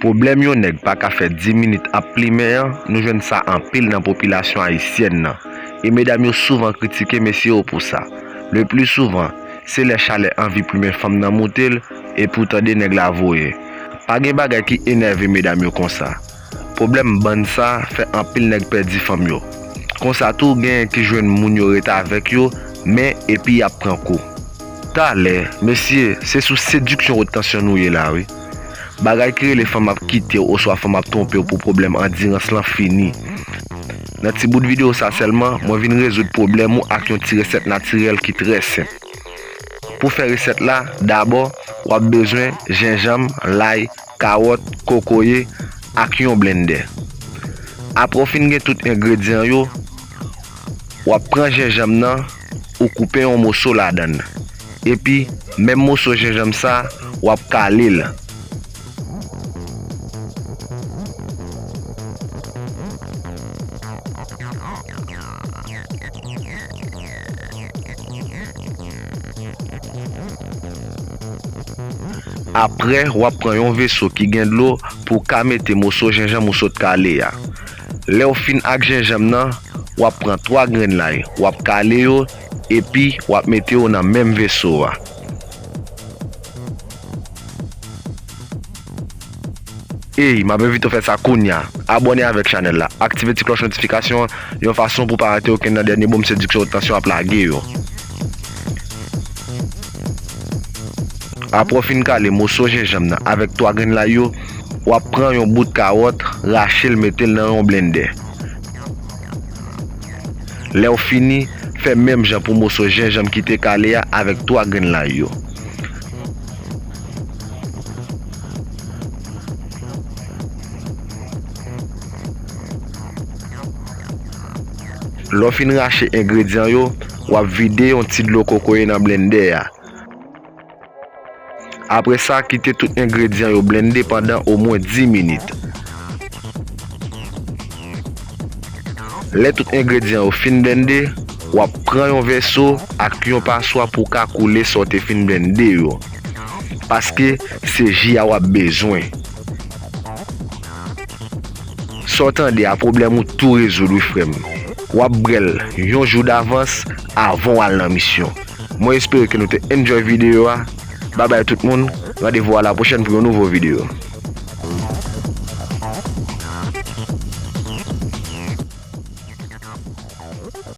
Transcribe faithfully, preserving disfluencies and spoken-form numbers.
Pwoblèm yon nèg pa ka fè dis minit ap plimen an, nou jwenn sa anpil nan popilasyon ayisyèn nan. E medam yo souvan kritike mesye yo pou sa. Le pli souvan, se lè chalè anvi plimen fanm nan moute l, epi w tande nèg la voye. Pa gen bagay ki enève medam yo konsa. Pwoblèm bann sa fè anpil nèg pèdi fanm yo. Konsa tou, genyen ki jwenn moun yo ret avèk yo, men epi y ap pran kou. Talè, mesye, se sou sediksyon wot tansyon nou ye la, wi. Bagay ki rele fanm ap kite w oswa fanm ap twonpe w pou pwoblèm andirans lan fini. Nan ti bout videyo sa sèlman, mwen vin rezoud pwoblèm ou ak yon ti resèt natirèl ki trè senp. Pou fè resèt la, dabò, w ap bezwen jenjanm, lay, kawòt, kokoye, ak yon blendè. Apre w fin gen tout engredyan yo, w ap pran jenjanm nan, ou koupe yon moso ladan l. Epi, menm moso jenjanm sa, w ap kale l. Apre, w ap pran yon veso ki gen dlo pou w ka mete moso jenjanm ou sot kale a. Lè w fin ak jenjanm nan, w ap pran twa grenn lay, w ap kale yo, epi w ap mete yo nan menm veso a. Ey, m ap envite w fè sa kounye a. Abòne avèk chanèl la, aktive ti klòch notifikasyon an, yon fason pou w pa rate okenn nan dènye bonm sediksyon wot tansyon ap lage yo. Apre w fin kale moso jenjanm nan avèk twa grenn lay yo, w ap pran yon bout kawòt, rache l, mete l nan yon blendè. Lè w fini, fè menm jan pou moso jenjanm ki te kale a avèk twa grenn lay yo. Lè w fin rache engredyan yo, w ap vide yon ti dlo kokoye nan blendè a. Apre sa, kite tout engredyan yo blende pandan omwen dis minit. Lè tout engredyan yo fin blende, w ap pran yon vèso ak yon paswa pou w ka koule sa w te fin blende yo. Paske se ji a w ap bezwen. Sa w tande a, pwoblèm ou tou rezoud wi, frè m. W ap bwè l yon jou davans avan w al nan misyon. Mwen espere ke nou te enjoy videyo a. Babay tout moun, randevou a la pwochèn pou yon nouvo videyo.